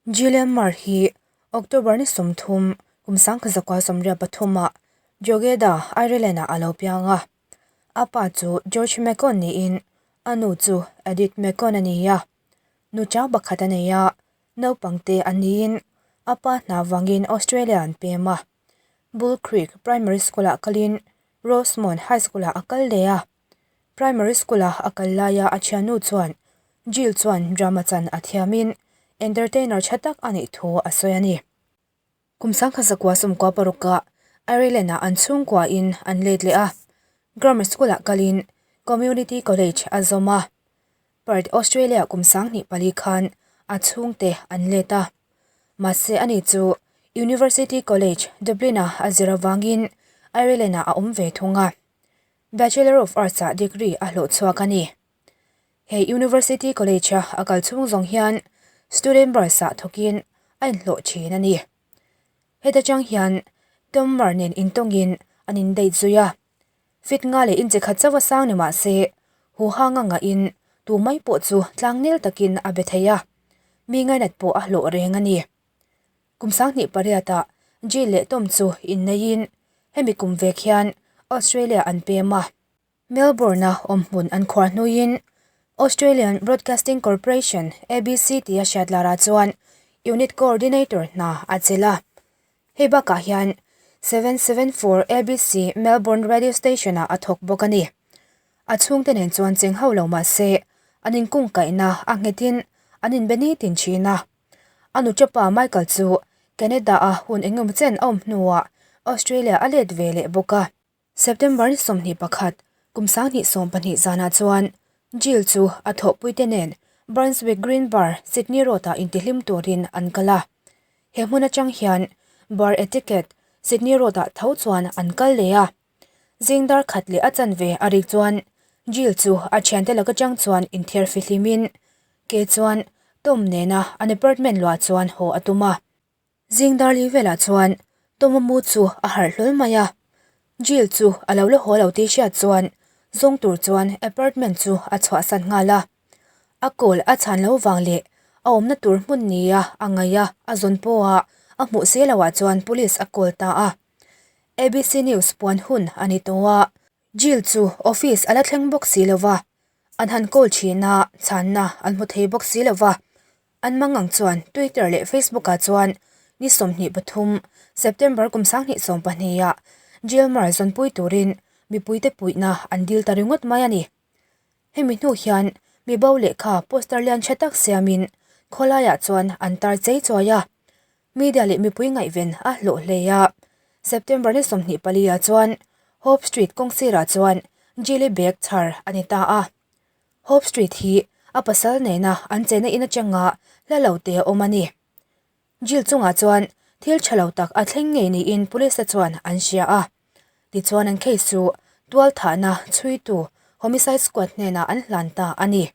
Gillian Marr hi October ni 30, kum 1993 ah Drogheda, Ireland ah a lo piang a. A pa chu George McCone niin a nu chu Edith McCone a ni a. Nu chau pakhat a nei a, naupang te an niin a pa hna vangin Australia an pem a. Bull Creek Primary School ah kalin Rosemont High School ah a kal leh a. Primary School a a kal laia a thiannu chuan Jill chuan drama chan a thiamin entertainer tha tak a nih thu a sawi a ni. Kum 1996 ah Ireland ah an chhungkua in an let leh a, Grammar School ah kalin Community College a zawm a. Perth, Australia kum 24 khan a chhungte an let a. Mahse ani chu University College, Dublin ah a zir avangin Ireland ah a awm ve thung a. Bachelor of Arts ah degree a hlawh chhuak a ni. He University College a a kal chhung zawng hian student bus ah thawkin a inhlawh thin a ni. Heta chang hian Tom Marr nen intawngin an indate zui a. Fit nga leh inche khat chauh a sang ni mah se huhang a ngahin tu mai pawh chu tlangnel takin a be thei a, mi ngainat pawh a hlawh reng a ni. Kum 28 ah Jill leh Tom chu inneiin hemi kum vek hian Australia an pem a. Melbourne-a awmhmun an khuar hnuin Australian Broadcasting Corporation, ABC, tia hriat larah chuan Unit Coordinator hna a chelh a. Hei bakah hian 774 ABC Melbourne Radio Station-ah a thawk bawk a ni. A chhungte nen chuan cheng ho lo mah se an inkungkaihna a nghetin an inbe nitin thin a. A nuṭapa Michael chu Canada-a hun engemaw chen a awm hnuah Australia a let ve leh bawk a. September ni 21, kum 2020 zanah chuan Jill chu a thawhpuite nen Brunswick Green Bar, Sydney Road-ah intihlim turin an kal a. He hmun atang hian Bar Etiquette, Sydney Road-ah tho chuan an kal leh a. Zing dar khat leh a chanve a rik chuan Jill chu a thiante lak atang chuan inthiar fihlimin ke chuan Tom nena an apartment luah chuan haw a tum a. Zing dar li velah chuan Tom-a mu chu a harh hlawl mai a. Jill chu a lo la haw lo tih hriat chuan zawng tur chuan apartment chu a chhuahsan nghal a. A kawl a chhan lo vang leh a awmna tur hmun nia a ngaih a, a zawn pawha a hmuh si loah chuan police a call ta a. ABC News puan hun a ni tawh a, Jill chu office a la thleng bawk si lo va, an han call thin a, chhanna an hmu thei bawk si lo va. An mangang chuan Twitter leh Facebook ah chuan ni 23, September kum 2020 ah Jill Marr zawnpui turin mipuite puihna an dil ta ringawt mai a ni. Hemi hnu hian mi bo lehkha poster lian tha tak siamin khawlaiah chuan an tar chei chuai a, media leh mipui ngaihven a hlawh hle a. September ni 24 ah chuan Hope Street kawng sirah chuan Jilly bag chhar a ni ta a. Hope Street hi a pasal nena an chenna in atanga hla lo te a awm a ni. Jill chungah chuan thil tha lo tak a thleng ngei niin police te chuan an hria a. Tichuan an case chu tualthahna chhuitu Homicide Squad hnenah an hlan ta a ni.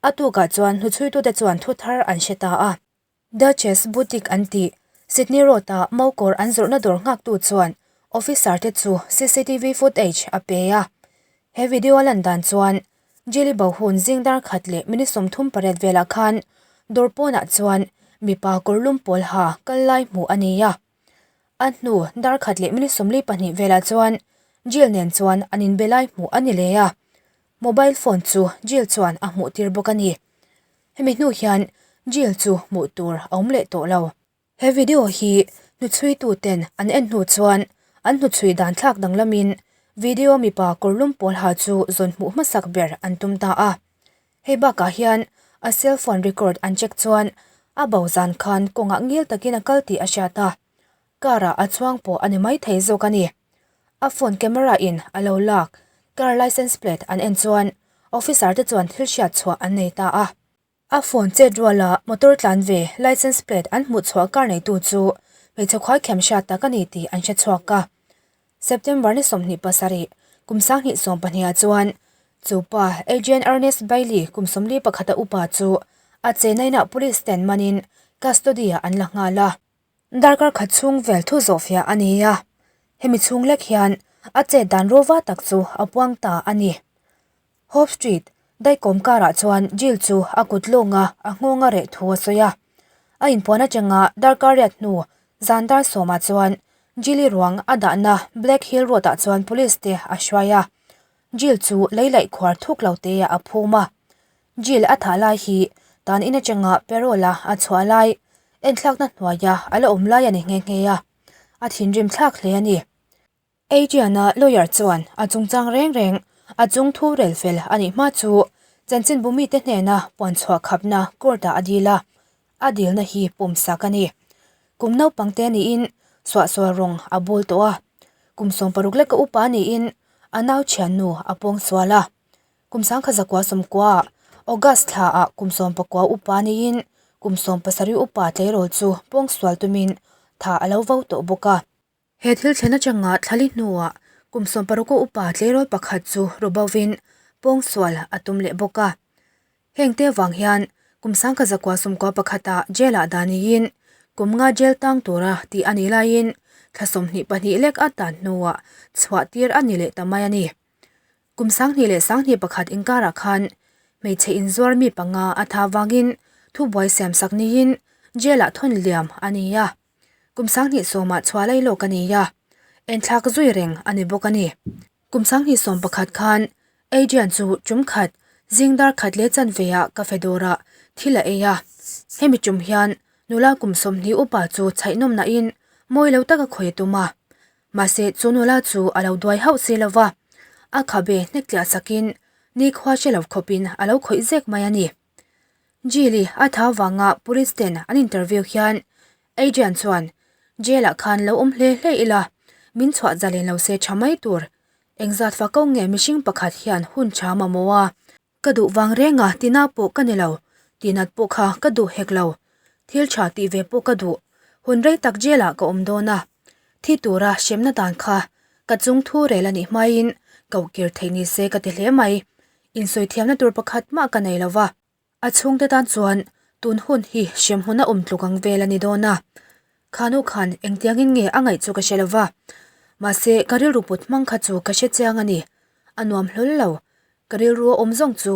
A tukah chuan hnuchhuitute chuan thu thar an hre ta a. Duchess Boutique an tih Sydney Road-a mokawr an zawrhna dawr nghaktu chuan officer te chu CCTV footage a pe a. He video a lan dan chuan Jilly Bohun zing dar khat leh minute 38 velah khan dawr pawnah chuan mipa kawr lum pawl ha kal lai hmuh a ni a. A hnu dar khat leh minute 42 velah chuan Jill nen chuan an inbe lai hmuh a ni leh a. Mobile phone chu Jill chuan a hmuh tir bawk a ni. Hemi hnu hian Jill chu hmuh tur a awm leh tawh lo. He video hi hnuchhuitu ten an en hnu chuan an hnuchhui dan thlak danglamin video mipa kawrlum pawl ha chu zawn hmuh hmasak ber an tum ta a. Hei bakah hian a cell phone record an check chuan a bo zan khan kawngah ngil takin a kal tih a hriat a, car ah a chuang pawh a ni maithei zawk a ni. A phone camera in a lo lak car license plate an en chuan officer te chuan thil hriat chhuah an nei ta a. A phone chet ruala motor tlan ve license plate an hmuh chhuah kar neitu chu hmeichhe khuai khem hriat tak a ni tih an hre chhuak a. September ni 27, kum 2020 ah chuan chu pa Adrian Ernest Bailey kum 41 a upa chu a chenainah police ten manin custody ah an la nghal a. Darkar khat chhung vel thu zawhfiah a ni a, hemi chhung lek hian a chet dan rawva tak chu a puang ta a ni. Hope Street, Daikawm karah chuan Jill chu a kut lawnga a nghawng a reh thu a sawi a. A inpuan atanga darkar riat hnu zan dar sawmah chuan Jill-i ruang a dahna Black Hill Road-ah chuan police te a hruai a. Jill chu lei laih khuar thuk lo te a phum a. Jill a thah lai hi tan in atanga parole-a a chhuah lai enthlakna hnuaia a la awm lai a ni nghe nghe a. A thinrim thlak hle a ni. Adrian-a lawyer chuan a chungchang reng reng a chung thu rel fel a nih hma chu chanchinbu mite hnena puan chhuah khapna court-ah a dil a, a dilna hi pawmsak a ni. Kum naupang te niin suahsual rawng a bul tawh a, kum 16 leka upa niin a nau thiannu a pawngsual a. Kum 1919 ah August thlaah kum 19 upa niin kum 17 upa tleirawl chu pawngsual tumin tha a lo vo tawh bawk a. He thil thlen atanga thlali hnuah kum 16 a upa tleirawl pakhat chu Robovin pawngsual a tum leh bawk a. Heng te vang hian kum 1991 ah jail ah dah niin kum nga jail tang tura tih a nih laiin thla 22 lek a tan hnuah chhuah tir a ni leh ta mai a ni. Kum 2021 inkarah khan hmeichhe inzuar mi panga a tha vangin thubuai siamsak niin jail ah thawn liam a ni a. Kum 20 ah chhuah lai lawk a ni a, enthlak zui reng a ni bawk a ni. Kum 2011 khan Adrian chu tum khat zing dar khat leh chanve ah cafe dawrah thil a ei a. Hemi tum hian nula kum 20 upa chu chhaihnawm nain mawi lo taka khawi a tum a. Mahse chu nula chu a lo duai hauh si lo va, a khabe hnek tliah sakin nikhua hre lo khawpin a lo khawih zek mai a ni. Jill-i a tha vanga police ten an interview hian Adrian chuan, Jail ah khan lo awm hle hle ila, min chhuah zalen lo se tha mai tur. Engzat fa ko nge mihring pakhat hian hun tha mamawh a? Ka duh vang renga tina pawh ka ni lo, tinat pawh kha ka duh hek lo. Thil tha tih ve pawh ka duh, hun rei tak jail ah ka awm dawn a. Thi tura hremna dan kha ka chung thu rel a nih hmain kohkir theih ni se ka ti hle mai. Insawi thiamna tur pakhat mah ka nei lo va. A chhungte tan chuan tun hun hi hremhmun a awm tluk ang vel a ni dawn a. Khanu khan engtiangin nge a ngaih chu ka hre lo va. Mahse ka rilru put hmang kha chu ka hre chiang a ni. A nuam hlawl lo. Ka rilru a awm zawng chu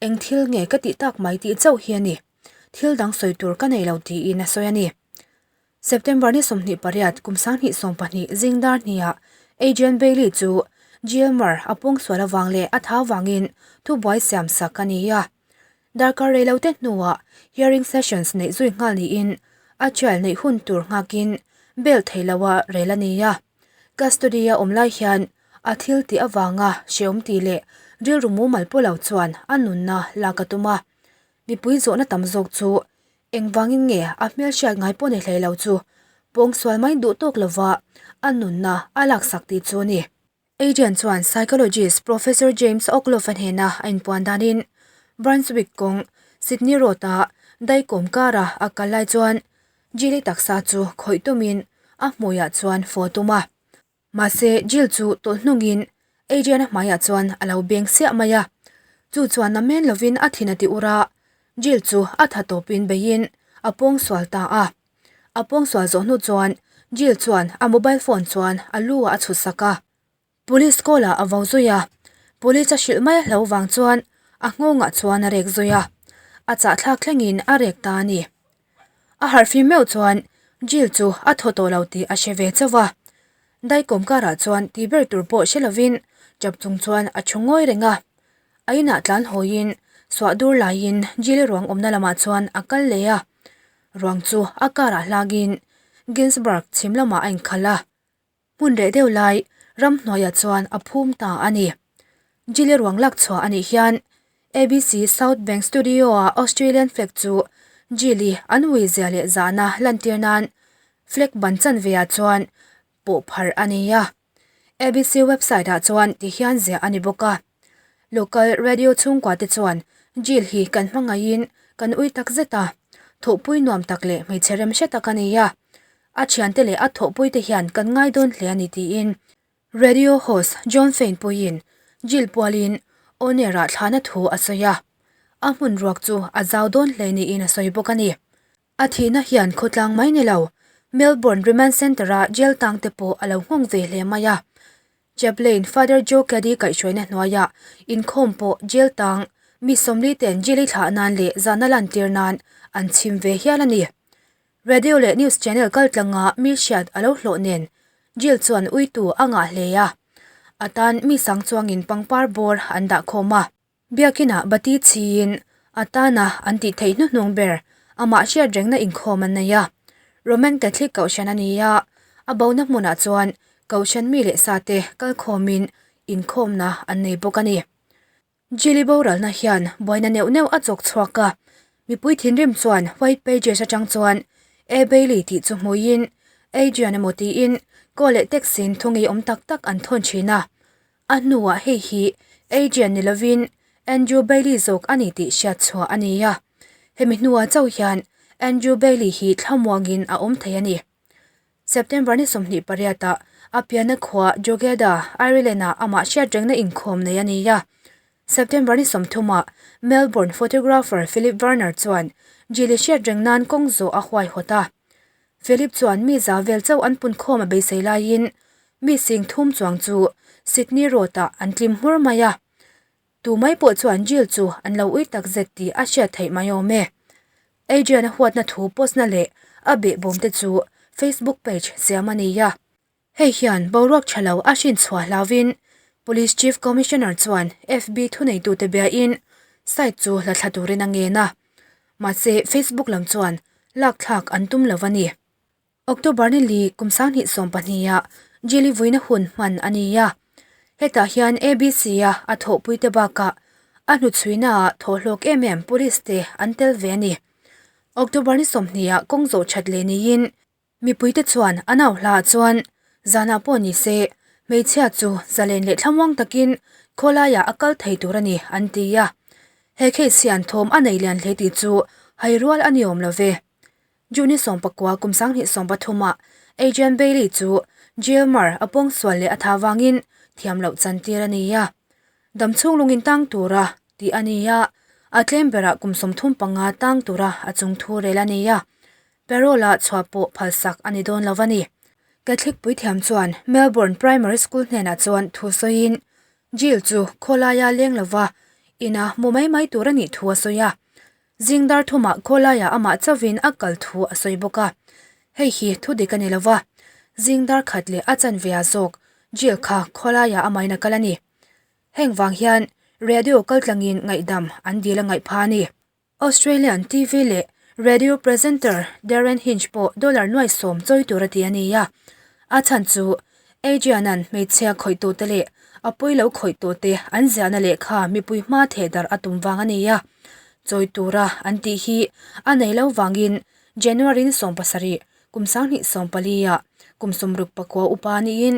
eng thil nge ka tih tak mai tih chauh hi a ni. Thil dang sawi tur ka nei lo tiin a sawi a ni. September ni 28 kum 2020 zing dar hniah Adrian Bailey chu Gilmour a pawngsual avang leh a tha vangin thubuai siam sak a ni a. Darkar reilote hnuah hearing sessions neih zui nghal niin a trial neih hun tur nghakin bail thei loa rel a ni a. Custody a awm lai hian a thil tih avanga hreawm tih leh rilru mumal pawh lo chuan a nunna lak a tum a. Mipui zawhna tam zawk chu Engvangin nge a hmelhriat ngai pawh ni hlei lo chu pawngsual mai duh tawk lova a nunna a laksak tih chu a ni. Adrian chuan psychologist Professor James Ogloff-a hnena a inpuan danin Brunswick kawng Sydney Road-a daikawm kara a kal lai chuan Jilly taksa chu khawih tumin a hmuiah chuan fawh tum a. Mahse, Jill chu tawlh hnungin Adrian-a hmaiah chuan a lo beng siah mai a. Chu chuan na men lovin a thin a ti ur a, Jill chu a tha tawpin beiin a pawngsual ta a. A pawngsual zawh hnu chuan Jill chuan a mobile phone chuan a lu ah a chhut sak a. Police call ah a vo zui a, police a hrilh mai a hlo vang chuan a nghawngah chuan a rek zui a, a chahthlak thlengin a rek ta a ni. A harhfim meuh chuan Jill chu a thaw tawh lo tih a hre ve chauh a. Daikawm karah chuan tih ber tur pawh hre lovin chap chung chuan a thu ngawi reng a. A inah tlan hawiin suah dur laiin Jill ruang awmna lamah chuan a kal leh a. Ruang chu a karah hlangin Ginsburg chhim lamah a inkhalh a. Hmun reh deuh lai ramhnuaiah chuan a phum ta a ni. Jile ruang lak chhuah a nih hian ABC South Bank Studio-a Australian flag chu Jile an ui zia leh zahna lantir nan flag ban chanveah chuan pawh pharh a ni a. ABC website-ah chuan ti hian ziah a ni bawk a. Local radio chhungkua te chuan Jill hi kan hmangaihin kan ui tak zet a, thawhpui nuam tak leh hmeichhe rem hre tak a ni a. A thiante leh a thawhpui te hian kan ngai dawn hle a ni tiin radio host John Fein puiin Jill pualin on air ah thlahna thu a sawi a. A hmun ruak chu a zau dawn hle niin a sawi bawk a ni. A thihna hian khawtlang mai ni lo, Melbourne Remand Centre-a jail tang te pawh a lo nghawng ve hle mai a. Chaplain Father Joe Caddy kaihhruaina hnuaiah inkhawm pawh jail tang mi 40 ten jail-i thlah nan leh zahna lantir nan an chhim ve hial a ni. Radio leh news channel kaltlanga mi hriat a lo hlawh nen Jill chuan uitu a ngah hle a. A tan mi sang chuangin pangpar bawr an dah khawm a. Biakinah bati chhiin a tana an tih theih hnuhnung ber amah hriat rengna inkhawm an nei a. Roman Catholic Kohhran a ni a, a bona hmunah chuan Kohhran mi leh sate kalkhawmin inkhawmna an nei bawk a ni. Jilly boralna hian buaina neuh neuh a chawk chhuak a, mipui thinrim chuan White Pages atang chuan A Bailey tih chu hmuiin Adrian emaw tiin call leh text in thu ngeiawm tak tak an thawn thin a. A hnuah hei hi Adrian ni lovin Andrew Bailey zawk a ni tih hriat chhuah a ni a, hemi hnuah chauh hian Andrew Bailey hi thlamuangin a awm thei a ni. September ni 28 ah a pianna khua Drogheda, Ireland ah amah hriatrengna inkhawm nei a ni a. September ni 30 ah Melbourne photographer Philip Werner chuan Jilly hriatreng nan kawng zawh a huaihawt a. Philip chuan mi za vel chauh an punkhawm a beisei laiin mi sing thum chuang chu Sydney Road ah an tlim hmur mai a. Tu mai pawh chuan Jill chu an lo ui tak zet tih a hriat theih mai awm e. Adrian-a huatna thu post-na leh a behbawm te chu Facebook page siam a ni a. Hei hian boruak tha lo a hrin chhuah hlauvin Police Chief Commissioner chuan FB thuneitute biain site chu la thla turin a ngen a. Mahse Facebook lam chuan lakthlak an tum lo a ni. October ni li kum 2012 ah Jilly vuina hun hman a ni a. Hetah hian ABC-a a thawhpuite bakah a hnuchhuina ah thawhhlawk em em police te an tel ve a ni. October ni 20 ah kawng zawh that leh niin mipuite chuan an au hla ah chuan zanah pawh ni se hmeichhia chu zalen leh thlamuang takin khawlaiah a kal thei tur a ni an ti a. He case hian thawm a nei lian hle tih chu hai rual a ni awm lo ve. June 19 kum 2013 ah Adrian Bailey chu Gilmar a pawngsual leh a tha vangin thiam loh chantir a ni a. Damchhung lungin tang tura tih a ni a, a tlem berah kum 35 tang tura a chung thu rel a ni a. Parole ah chhuah pawh phalsak a ni dawn lo a ni. Catholic puithiam chuan Melbourne Primary School hnenah chuan thu sawiin Jill chu khawlaia leng lova ina hmu mai mai tur a nih thu a sawi a. Zing dar thumah khawlaiah amah chauhin a kal thu a sawi bawk a, hei hi thu dik a ni lo va, zing dar khat leh a chanve ah zawk jail kha khawlaiah amahin a kal a ni. Heng vang hian radio kaltlangin ngaihdam an dil a ngaih pha a ni. Australian TV leh radio presenter Derryn Hinch pawh dollar nuai sawm chawi tur a ti a ni a, a chhan chu Adrian-a'n hmeichhia khawihtute leh a pawi lo khawihtute an ziahna lehkha mipui hma theh darh a tum vang a ni a. Chawi tura an tih hi a nei lo vangin January ni 17, kum 2014 ah kum 69 upa niin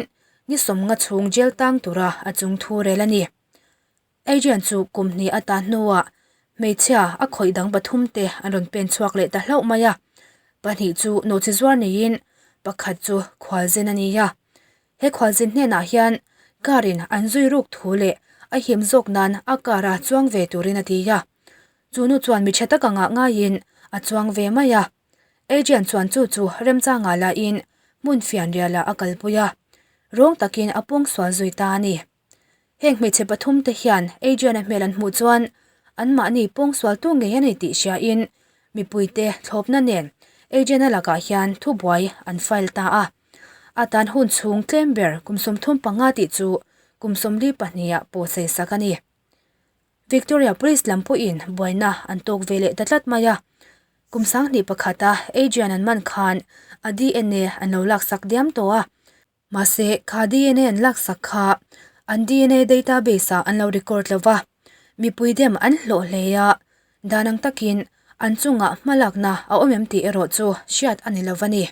ni 50 chhung jail tang tura a chung thu rel a ni. Adrian chu kum hnih a tan hnuah hmeichhia a khawih dang pathum te an rawn pen chhuak leh ta hlauh mai a, pahnih chu nawhchi zuar neiin pakhat chu khualzin a ni a. He khualzin hnenah hian car in an zui ruk thu leh a him zawk nan a car a chuang ve turin a ti a. Chu nu chuan mi tha tak angah ngaiin a chuang ve mai a. Adrian chuan chu chu remchangah lahin hmun fianrialah a kalpui a, rawng takin a pawngsual zui ta a ni. Heng hmeichhe pathum te hian Adrian-a hmel an hmuh chuan anmahni pawngsualtu ngei a ni tih hriain mipuite thlawpna nen Adrian-a lakah hian thubuai an file ta a. A tan hun chhung tlem ber kum 35 tih chu kum 42 ah pawh sei sak a ni. Victoria Police lam pawhin buaina an tawk ve leh ta tlat mai a. Kum 21 a Adrian an man khan a DNA an lo laksak diam tawh a. Mahse, kha DNA an laksak kha an DNA database ah an lo record lo va, mipui dem an hlawh hle a, dan ang takin an chungah hmalakna a awm em tih erawh chu hriat a ni lo a ni.